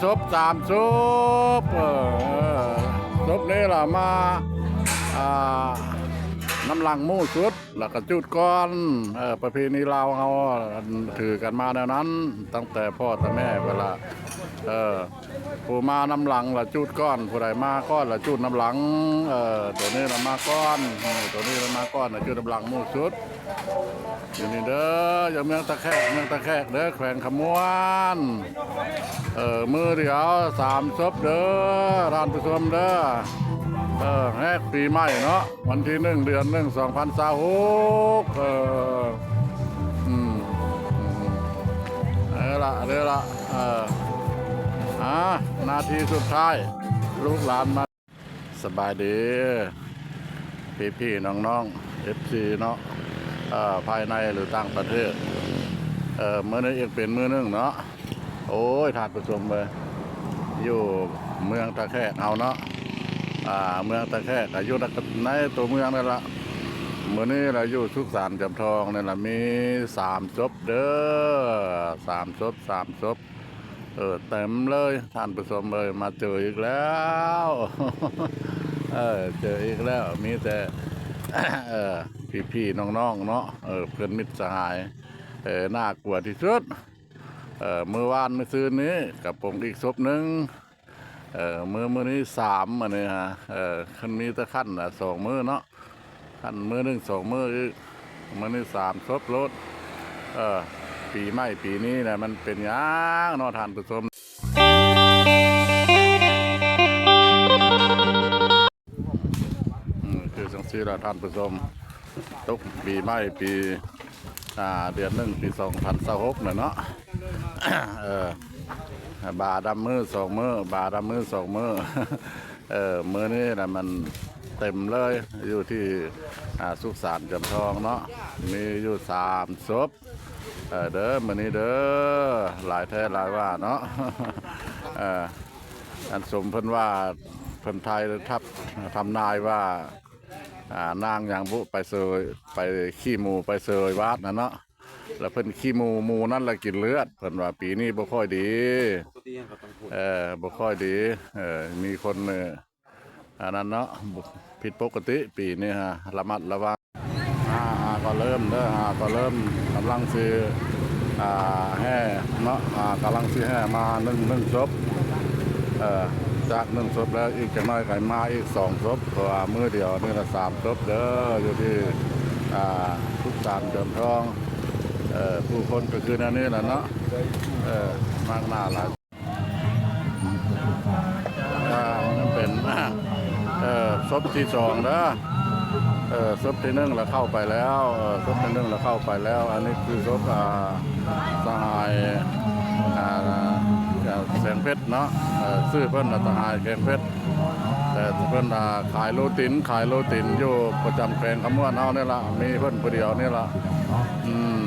ສົບ ສາມສົບ ເອີ ສົບນີ້ລະມາ ອ່າ ນຳຫຼັງໝູ່ສຸດ ລະກະຈູດກ່ອນ ເອີ ປະເພນີລາວເຮົາ ຖືກັນມາແນວນັ້ນ ຕັ້ງແຕ່ພໍ່ແຕ່ແມ່ພຸ້ນລະ ເອີ ຜູ້ມານຳຫຼັງລະຈູດກ່ອນ ຜູ້ໃດມາກ່ອນລະຈູດນຳຫຼັງ ເອີ ໂຕນີ້ລະມາກ່ອນ ໂຕນີ້ລະມາກ່ອນລະຈູດນຳຫຼັງໝູ່ສຸດ. ຢູ່ນີ້ເດີ ຢູ່ເມືອງທ່າແຂກ ເມືອງທ່າແຂກເດີ ແຂວງຄຳມ່ວນ ເອີ ມື້ດຽວສາມສົບເດີ ທ່ານຜູ້ຊົມເດີ ເອີ ແຮກປີໃໝ່ເນາະ ວັນທີໜຶ່ງ ເດືອນໜຶ່ງ ສອງພັນຊາວຫົກ ເອີ ອືມ ເອີລະ ເດີລະ ເອີ ອາ ນາທີສຸດທ້າຍ ລູກຫຼານມາ ສະບາຍດີ ພີ່ໆ ນ້ອງໆ ເອັຟຊີ ເນາະ ເອີ ພາຍໃນ ຫຼື ຕ່າງປະເທດ ເອີ ມື້ນີ້ອີກເປັນມື້ໜຶ່ງເນາະ ໂອ້ຍ ທ່ານຜູ້ຊົມເອີຍ ຢູ່ເມືອງທ່າແຂກເຮົາເນາະ ອ່າ ເມືອງທ່າແຂກ ກະຢູ່ໃນຕົວເມືອງນີ້ລະ ມື້ນີ້ລະຢູ່ສຸສານຈອມທອງນີ້ລະ ມີສາມສົບເດີ ສາມສົບ ສາມສົບ ເອີ ເຕັມເລີຍ ທ່ານຜູ້ຊົມເອີຍ ມາເຈີອີກແລ້ວ ເອີ ເຈີອີກແລ້ວ ມີແຕ່ ເອີ ພີ່ໆ ນ້ອງໆ ເນາະ ເອີ ເພື່ອນມິດສະຫາຍ ເອີ ໜ້າກົວທີ່ສຸດ ເອີ ມື້ວານມື້ຊືນນີ້ກະປົງອີກສົບໜຶ່ງ ເອີ ມື້ ມື້ນີ້ສາມ ມື້ນີ້ຮະ ເອີ ຄັນມີແຕ່ຂັ້ນລະສອງມື້ເນາະ ຄັນມື້ໜຶ່ງສອງມື້ອີກ ມື້ນີ້ສາມສົບໂລດ ເອີ ປີໃໝ່ປີນີ້ນະ ມັນເປັນຫຍັງເນາະທ່ານຜູ້ຊົມ ອືມ ຄືຈັ່ງຊີ້ລະທ່ານຜູ້ຊົມ ຕົກປີໃໝ່ປີ ອ່າ ເດືອນໜຶ່ງ ປີສອງພັນຊາວຫົກນະເນາະ ເອີ ບາດຳມື້ສອງມື້ ບາດຳມື້ສອງມື້ ເອີ ມື້ນີ້ນະມັນເຕັມເລີຍ ຢູ່ທີ່ ອ່າ ສຸສານຈອມທອງເນາະ ມີຢູ່ສາມສົບ ເອີ ເດີ ມື້ນີ້ເດີ ຫຼາຍແທ້ຫຼາຍວ່າເນາະ ເອີ ອັນສົມເພິ່ນວ່າ ເພິ່ນໄທທັບ ທຳນາຍວ່າ ອ່າ ນາງຫຍັງບຸ ໄປເຊີຍ ໄປຂີ້ໝູໄປເຊີຍວາດນັ້ນເນາະ ລະເພິ່ນຂີ້ໝູ ໝູນັ້ນລະກິນເລືອດ ເພິ່ນວ່າປີນີ້ບໍ່ຄ່ອຍດີ ເອີ ບໍ່ຄ່ອຍດີ ເອີ ມີຄົນ ເອີ ອັນນັ້ນເນາະ ຜິດປົກກະຕິ ປີນີ້ຮະ ລະມັດລະວັງ ຫາກໍເລີ່ມເດີ ຫາກໍເລີ່ມ ກຳລັງຊິ ອ່າ ແຫ່ເນາະ ອ່າ ກຳລັງຊິແຫ່ມາໜຶ່ງ ໜຶ່ງສົບ ເອີ ຈາກໜຶ່ງສົບແລ້ວ ອີກຈັກໜ້ອຍກໍມາອີກສອງສົບ ເພາະວ່າມື້ດຽວນີ້ລະສາມສົບເດີ ຢູ່ທີ່ ອ່າ ສຸສານຈອມທອງ ເອີ ຜູ້ຄົນກໍຄືແນວນີ້ລະເນາະ ເອີ ມາກໜ້າຫຼາຍ ອ່າ ມັນເປັນ ເອີ ສົບທີສອງເດີ ເອີ ສົບທີໜຶ່ງລະເຂົ້າໄປແລ້ວ ເອີ ສົບທີໜຶ່ງລະເຂົ້າໄປແລ້ວ ອັນນີ້ຄືສົບ ອ່າ ສະຫາຍ ອ່າ ແສງເພັດເນາະ ເອີ ຊື່ເພິ່ນລະສະຫາຍແສງເພັດ ແຕ່ເພິ່ນ ອ່າ ຂາຍໂລຕີນ ຂາຍໂລຕີນຢູ່ປະຈຳແຂວງຄຳມ່ວນເຮົານີ້ລະ ມີເພິ່ນຜູ້ດຽວນີ້ລະ ອືມ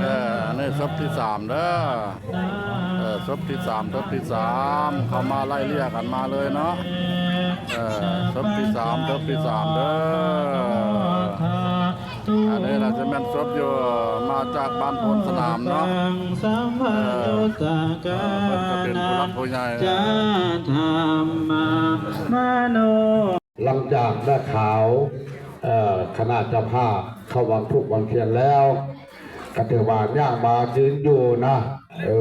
ເອີ ອັນນີ້ສົບທີສາມເດີ ເອີ ສົບທີສາມ ສົບທີສາມ ເຂົ້າມາໄລ່ເລ່ຍກັນມາເລີຍເນາະ ເອີ ສົບທີສາມ ສົບທີສາມເດີ ອັນນີ້ລະຊິແມ່ນສົບຢູ່ ມາຈາກບ້ານໂພນສະໜາມເນາະ ເອີ ເພິ່ນກະເປັນຜູ້ຫຼັກຜູ້ໃຫຍ່ ຫຼັງຈາກໄດ້ຂ່າວ ເອີ ຄະນະເຈົ້າພາບເຂົ້າວາງທູບວາງທຽນແລ້ວ ກໍຖືວ່າຍ່າງມາຢືນຢູ່ນະ ເອີ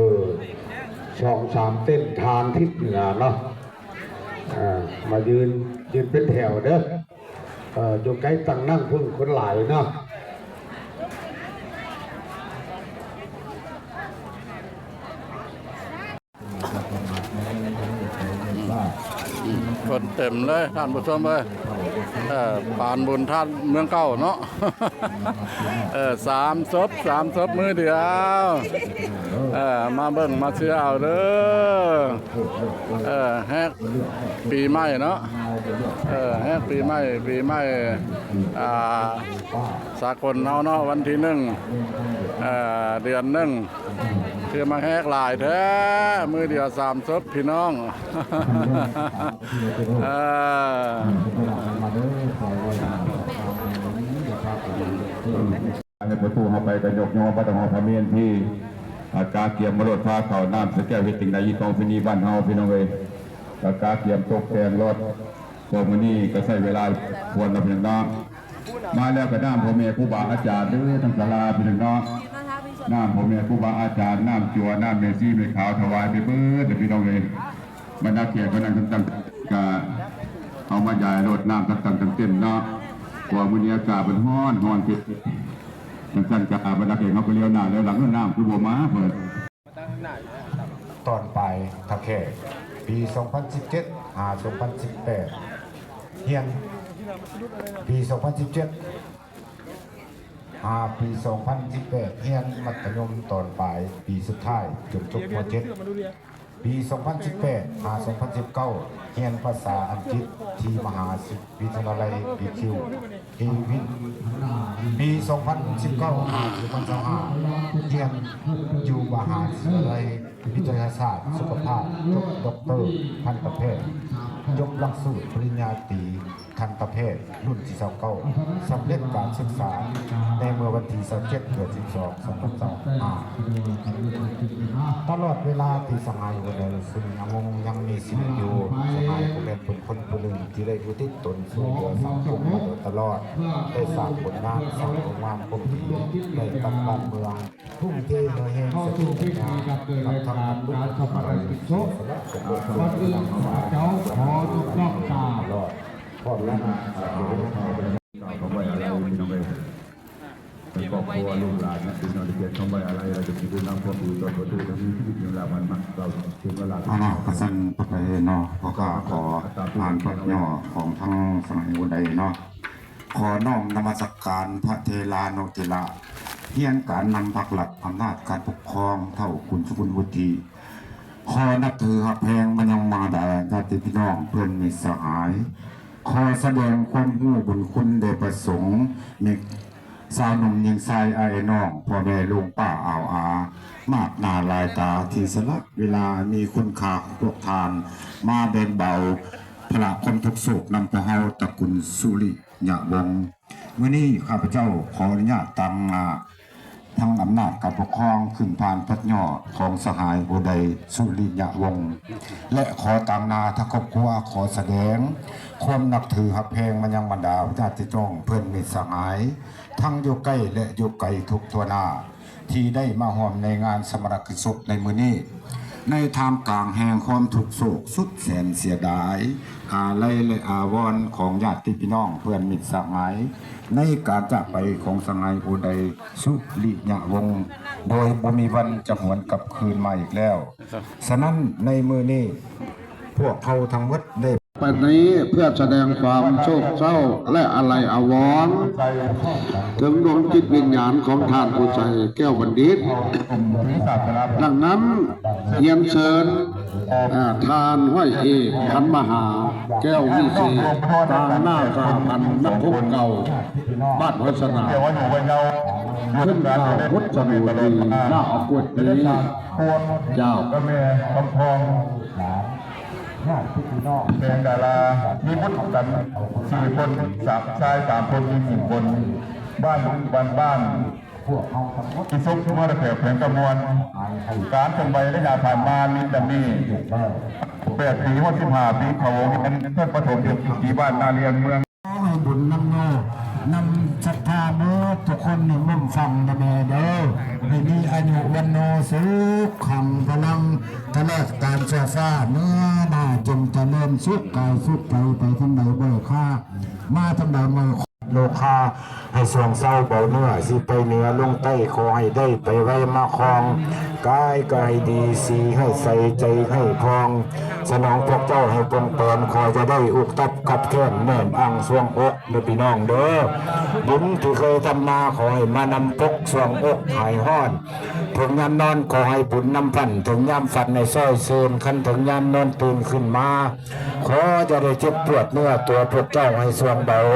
ສອງສາມເຕັນທາງທິດເໜືອເນາະ ເອີ ມາຢືນ ຢືນເປັນແຖວເດີ ເອີ ຢູ່ໃກ້ຕັ່ງນັ່ງພຸ້ນ ຄົນຫຼາຍເນາະ. ຄົນເຕັມເລີຍທ່ານຜູ້ຊົມເອີຍ ເອີ ປານບຸນທາດເມືອງເກົ່າເນາະ ເອີ ສາມສົບ ສາມສົບມື້ດຽວ ເອີ ມາເບິ່ງມາເຊຍເອົາເດີ ເອີ ແຮກປີໃໝ່ເນາະ ເອີ ແຮກປີໃໝ່ ປີໃໝ່ ອ່າ ສາກົນເຮົາເນາະ ວັນທີໜຶ່ງ ເອີ ເດືອນໜຶ່ງ ຄືມາແຮກຫຼາຍແທ້ ມື້ດຽວສາມສົບພີ່ນ້ອງ ເອີ ໃຫ້ປະຕູເຮົາໄປກໍຍົກຍ້ອງພະທາດພະເມນທີ່ ອາ ກະກຽມມາໂລດ ພາເຂົ້ານ້ຳໃສ່ແກ້ວ ເຮັດຈັ່ງໃດອີກ ຂອງພິທີບ້ານເຮົາພີ່ນ້ອງເອີຍ ກະກະກຽມຕົກແຕ່ງລົດ ພວກມື້ນີ້ກໍໃຊ້ເວລາພວນເນາະພີ່ນ້ອງເນາະ ມາແລ້ວກໍນ້ຳພໍ່ແມ່ຄູບາອາຈານເດີ ທາງສາລາພີ່ນ້ອງເນາະ ນ້ຳພໍ່ແມ່ຄູບາອາຈານ ນ້ຳຈົວ ນ້ຳແມ່ຊີແມ່ຂາວ ຖວາຍໄປເບີດເດີພີ່ນ້ອງເອີຍ ບັນດາແຂກມານັ່ງຕ່າງໆ ກະເອົາມາຢາຍໂລດ ນ້ຳຕ່າງໆ ເຕັມເນາະ ເພາະວ່າມື້ນີ້ອາກາດມັນຮ້ອນ ຮ້ອນເປັນ ຈັ່ງຊັ້ນກະບັນດາແຂກເຮົາກໍລ້ຽວໜ້າລ້ຽວຫຼັງ ນ້ຳຄືບໍ່ມາເພິ່ນ ຕອນປາຍທ່າແຂກ ປີສອງພັນສິບເຈັດ ຫາ ສອງພັນສິບແປດ ຮຽນ ປີສອງພັນສິບເຈັດ ຫາ ປີສອງພັນສິບແປດ ຮຽນມັດທະຍົມຕອນປາຍ ປີສຸດທ້າຍ ຈົນຈົບ ມໍເຈັດ ປີສອງພັນສິບແປດ ຫາ ສອງພັນສິບເກົ້າ ຮຽນພາສາອັງກິດທີ່ມະຫາວິທະຍາໄລ ບີຄິວ ອີວິນ ປີສອງພັນສິບເກົ້າ ຫາ ສອງພັນຊາວຫ້າ ຮຽນຢູ່ມະຫາວິທະຍາໄລວິທະຍາສາດສຸຂະພາບ ຈົບດັອກເຕີທັນຕະແພດ ຈົບຫຼັກສູດປະລິນຍາຕີທັນຕະແພດ ລຸ້ນທີຊາວເກົ້າ ສຳເລັດການສຶກສາໃນເມື່ອວັນທີຊາວເຈັດ ເດືອນສິບສອງ ສອງພັນຊາວຫ້າ ຕະຫຼອດເວລາທີ່ສະຫາຍຫົວໃດ ຊຶ່ງຍັງຄົງຍັງມີຊີວິດຢູ່ ສະຫາຍກໍແມ່ນເປັນຄົນຜູ້ໜຶ່ງທີ່ໄດ້ອຸທິດຕົນຊ່ວຍເຫຼືອສັງຄົມມາໂດຍຕະຫຼອດ ໄດ້ສ້າງຜົນງານ ສ້າງຄຸນງາມຄວາມດີໃຫ້ກັບບ້ານເມືອງ ທຸ່ມເທເຫື່ອແຮງ ສະຕິປັນຍາ ກັບທັງນັກບຸນ ທີ່ເສຍສະຫຼະ ເປັນເລີດ ກ່ອນອື່ນ ຂ້າພະເຈົ້າຂໍຍົກນ້ອມກາບ ພ້ອມນຳ ຄອບຄົວລູກຫຼານ ພີ່ນ້ອງທີ່ເກີດຄຳໄວ້ອາໄລ ແລະກໍຊິໄດ້ນຳຄວາມດີຕໍ່ປະເທດ ໃຫ້ມີຊີວິດຍືນຍາວໝັ້ນຄົງ ເຊິ່ງວ່າຫຼານ ເອົາເນາະ ກະຊັ້ນຕໍ່ໄປເນາະ ພວກຂ້າຂໍອ່ານພະຍໍຂອງທາງສະຫາຍຜູ້ໃດເນາະ ຂໍນ້ອມນະມັດສະການພະເຖລານຸເຖລະ ຮຽນການນຳພັກລັດ ອຳນາດການປົກຄອງ ເຖົ້າຄຸນສຸຄຸນວຸດທິ ຂໍນັບຖືຮັກແພງມາຍັງມາດາ ຍາດຕິພີ່ນ້ອງ ເພື່ອນມິດສະຫາຍ ຂໍສະແດງຄວາມຮູ້ບຸນຄຸນແດ່ພະສົງ ມິດສາວໜຸ່ມຍິງຊາຍ ອ້າຍນ້ອງ ພໍ່ແມ່ລຸງປ້າອາວອາ ມາກໜ້າຫຼາຍຕາທີ່ສະຫຼະເວລາມີຄຸນຄ່າພວກທ່ານ ມາແບ່ງເບົາພາລະຄວາມທຸກໂສກນຳພວກເຮົາ ຕະກຸນສຸລິຍະວົງ. ມື້ນີ້ຂ້າພະເຈົ້າຂໍອະນຸຍາດຕາງໜ້າທັງອຳນາດການປົກຄອງ ຂຶ້ນຜ່ານພັດຍອດຂອງສະຫາຍອຸໄດ ສຸລິຍະວົງ ແລະ ຂໍຕາງໜ້າທັງຄອບຄົວ ຂໍສະແດງຄວາມນັບຖືຮັກແພງມາຍັງບັນດາຍາດຕິພີ່ນ້ອງ ເພື່ອນມິດສະຫາຍ ທັງຢູ່ໃກ້ ແລະ ຢູ່ໄກທຸກທົ່ວໜ້າ ທີ່ໄດ້ມາຮ່ວມໃນງານສະມະນະກິດສົບໃນມື້ນີ້ ໃນທ່າມກາງແຫ່ງຄວາມທຸກໂສກສຸດແສນເສຍດາຍ ອາໄລ ແລະ ອາວອນຂອງຍາດຕິພີ່ນ້ອງ ເພື່ອນມິດສະຫາຍ ໃນການຈາກໄປຂອງສະຫາຍອຸໄດ ສຸລິຍະວົງ ໂດຍບໍ່ມີວັນຈະຫວນກັບຄືນມາອີກແລ້ວ. ສະນັ້ນ ໃນມື້ນີ້ ພວກເຮົາທັງໝົດໄດ້ ປານນີ້ເພື່ອສະແດງຄວາມໂສກເສົ້າ ແລະ ອາໄລອາວອນ ເຖິງດວງຈິດວິນຍານຂອງທ່ານຜູ້ໃສ່ແກ້ວບັນດິດ. ດັ່ງນັ້ນ ຮຽນເຊີນ ອາ ທ່ານຮ້ອຍເອກ ພັນມະຫາ ແກ້ວວິເສດ ຕາງໜ້າສະຫະພັນນັກຮົບເກົ່າ ບ້ານໂພຊະນາ ຂຶ້ນກ່າວບົດສະດຸດີ ໜ້າອາກວດນີ້ ເຈົ້າ. ແດງດາລາ ມີບຸດກັນສີ່ຄົນ ສາມຊາຍສາມຄົນ ຍິງໜຶ່ງຄົນ ບ້ານລຸງ ບ້ານ ບ້ານ ທີ່ສົບມະລະແຂວ ແຂວງຄຳມ່ວນ ການເຄື່ອນໄຫວໄລຍະຜ່ານມາມີດັ່ງນີ້ ແປດປີຮອດສິບຫ້າປີ ເຂົ້າໂຮງຮຽນຊັ້ນປະຖົມຢູ່ທີ່ບ້ານນາລຽນ ເມືອງ ຂໍໃຫ້ບຸນນຳໂນ ນຳສັດທາໝົດທຸກຄົນໃຫ້ມຸ່ງຟັງນະແມ່ເດີ ໃຫ້ມີອາຍຸວັນໂນສຸຂັງພະລັງ ຕະຫຼອດການຊົ່ວຊ້າ ເນື້ອໜ້າຈົ່ງຈະເລີນສຸກກາຍສຸກໃຈ ໄປທາງໃດບໍ່ຄ້າ ມາທາງໃດບໍ່ໂລຄາ ໃຫ້ຊ່ວງເຊົາເບົາເນື້ອ ຊິໄປເໜືອລົງໃຕ້ ຂໍໃຫ້ໄດ້ໄປໄວມາຄອງ ກາຍກໍໃຫ້ດີ ສີໃຫ້ໃສ ໃຈໃຫ້ຜ່ອງ ສະໜອງພວກເຈົ້າໃຫ້ປ່ອງແປນ ຂໍຢ່າໄດ້ອຸກຕັບຄັບແຄ້ນ ແໜ້ນອັ່ງຊ່ວງອົກເດີພີ່ນ້ອງເດີ ບຸນທີ່ເຄີຍທຳມາ ຂໍໃຫ້ມານຳປົກຊ່ວງອົກຫາຍຮ້ອນ ເຖິງຍາມນອນ ຂໍໃຫ້ບຸນນຳພັນ ເຖິງຍາມຝັນໃຫ້ຊ່ອຍຊື່ນ ຄັນເຖິງຍາມນອນຕື່ນຂຶ້ນມາ ຂໍຢ່າໄດ້ເຈັບປວດເນື້ອຕົວພວກເຈົ້າໃຫ້ຊ່ວງເບົາ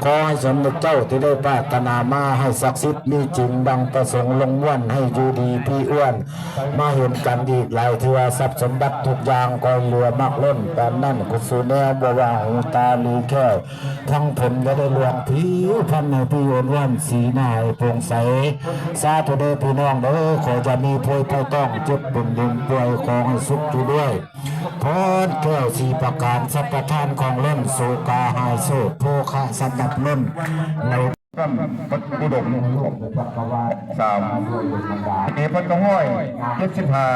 ຂໍໃຫ້ສົມນຶກເຈົ້າທີ່ໄດ້ປາດຖະໜາມາ ໃຫ້ສັກສິດມີຈິງດັ່ງປະສົງ ລົງມ້ວນໃຫ້ຢູ່ດີມີອ້ວນ ມາເຫັນກັນອີກຫຼາຍເທື່ອ ຊັບສົມບັດທຸກຢ່າງກໍໃຫ້ເຫຼືອມາກລົ້ນ ປານນັ້ນກຸສແນວ ບໍ່ວ່າຫູຕາຫຼືແຂ້ວ ທັງຜົນຢ່າໄດ້ລ່ວງ ຜິວພັນໃຫ້ຜິວອ້ວນໆ ສີໜ້າໃຫ້ໂປ່ງໃສ ສາທຸເດີພີ່ນ້ອງເດີ ຂໍຢ່າມີໂພຍໄພຕ້ອງ ເຈັບເປັນເປັນປ່ວຍ ຂໍໃຫ້ສຸກຢູ່ດ້ວຍ ພອນແກ້ວສີ່ປະການ ສັບປະທານຂອງລົ້ນ ໂສກາຫາຍໂສດ ໂພຄະສຳລັບລົ້ນ ໃນ ກຳ ວັດອຸດົມ ສາມ ປີພັນເກົ້າຮ້ອຍເຈັດສິບຫ້າ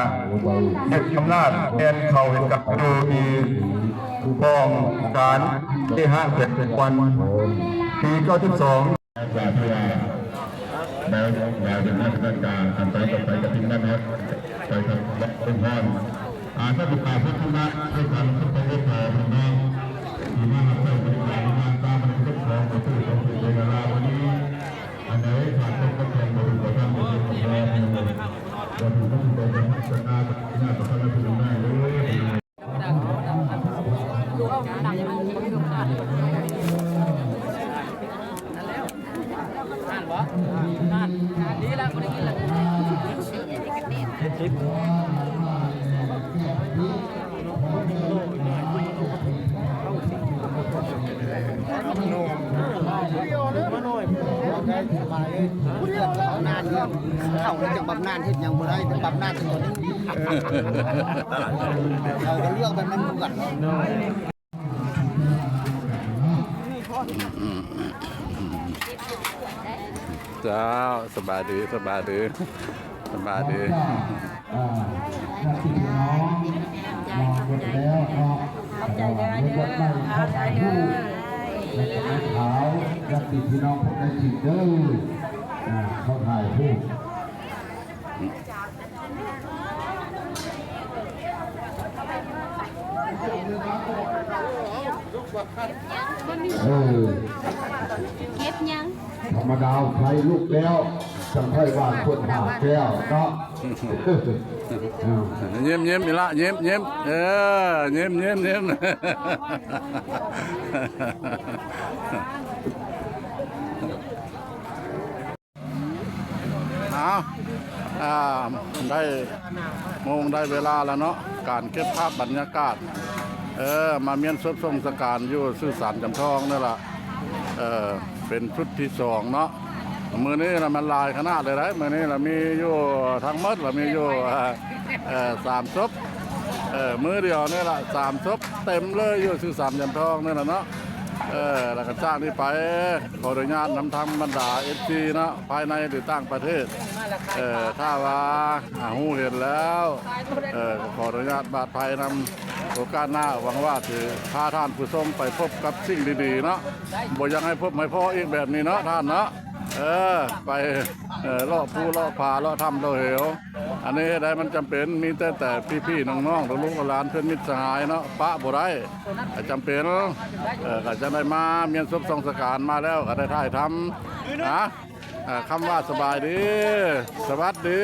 ຍຶດອຳນາດ ແລ່ນເຂົ້າເຮັດການຢູ່ທີ່ກອງການເຄຫະເຂດວັນ ປີເກົ້າສິບສອງ ກວ່າທີ່ວ່າ ແລ້ວ ແລ້ວເປັນໜ້າທີ່ການ ຂັ້ນຕອນຕໍ່ໄປກໍເປັນນັ້ນເນາະ ໄປທາງເມືອງພອນ ອາ ນັກສຶກສາ ພັດທະນາ ໄດ້ສານສົມປະໂຍດຕໍ່ພີ່ນ້ອງ ທີ່ມາຮັບໃຊ້ບໍລິການ ໃນງານຕາມບັນທຶກຂອງປະເທດ ຂອງເຂດເວລາ ວັນນີ້ ອັນໃດຂາດຕົກບົກຜ່ອງ ບໍ່ຖືກບໍ່ທຳ ບໍ່ຖືກບໍ່ແມ່ນ ບໍ່ຖືກບໍ່ຖືກບໍ່ທັນ ສະກາຍ ຍາດປະຊາຊົນ ໄດ້ເລີຍ. ເຂົາແລ້ວຈັ່ງບຳນານເຮັດຫຍັງບໍ່ໄດ້ ແຕ່ບຳນານແຕ່ຕອນນີ້ ເຂົາກໍເລືອກແບບນັ້ນຄືກັນ. ເຈົ້າ ສະບາຍດີ ສະບາຍດີ ສະບາຍດີ. ອ່າ ຍາດຕິພີ່ນ້ອງມາໝົດແລ້ວເນາະ ຂອບໃຈເດີ ເດີ ຂອບໃຈເດີ ຂອບໃຈເດີ ແລ້ວກໍແມ່ຂາວ ຍາດຕິພີ່ນ້ອງພວກໃກ້ຊິດເດີ ອ່າ ເຂົ້າຖ່າຍຮູບ ເອີ ເກັບຫຍັງ? ທຳມະດາ ໄຟລຸກແລ້ວ ຈັ່ງຄ່ອຍວ່າຄົນຫາແກ້ວເນາະ. ຍິ້ມໆ ອີ່ຫຼະ ຍິ້ມໆ ເອີ ຍິ້ມໆ ຍິ້ມ. ເອົາ ອ່າ ໄດ້ໂມງໄດ້ເວລາແລ້ວເນາະ ການເກັບພາບບັນຍາກາດ ເອີ ມາມ້ຽນສົບສົ່ງສະການຢູ່ສຸສານຈຳທອງນີ້ລະ ເອີ ເປັນຊຸດທີສອງເນາະ. ມື້ນີ້ລະມັນຫຼາຍຂະໜາດເລີຍໄດ໋ ມື້ນີ້ລະມີຢູ່ ທັງໝົດລະມີຢູ່ ເອີ ສາມສົບ ເອີ ມື້ດຽວນີ້ລະສາມສົບເຕັມເລີຍ ຢູ່ສຸສານຈຳທອງນີ້ລະເນາະ. ເອີ ລະກະຈາກນີ້ໄປ ຂໍອະນຸຍາດນຳທາງບັນດາເອັຟຊີເນາະ ພາຍໃນ ຫຼື ຕ່າງປະເທດ ເອີ ຖ້າວ່າ ອາ ຮູ້ເຫັນແລ້ວ ເອີ ກໍຂໍອະນຸຍາດບາດໄພນຳ ໂອກາດໜ້າຫວັງວ່າຊິພາທ່ານຜູ້ຊົມໄປພົບກັບສິ່ງດີໆເນາະ ບໍ່ຢາກໃຫ້ພົບໃຫ້ພໍ້ອີກແບບນີ້ເນາະທ່ານເນາະ. ເອີ ໄປ ເອີ ເລາະພູເລາະຜາເລາະຖ້ຳເລາະເຫວ ອັນນີ້ເຮັດໃຫ້ມັນຈຳເປັນ ມີແຕ່ ແຕ່ພີ່ໆນ້ອງໆ ລູກໆຫຼານໆ ເພື່ອນມິດສະຫາຍເນາະ ປະບໍ່ໄດ້ ຈຳເປັນ ເອີ ກໍຈະໄດ້ມາມ້ຽນສົບສ່ອງສະການ ມາແລ້ວກໍໄດ້ຖ່າຍທຳ ນະ ເອີ ຄຳວ່າສະບາຍດີ ສະຫວັດດີ.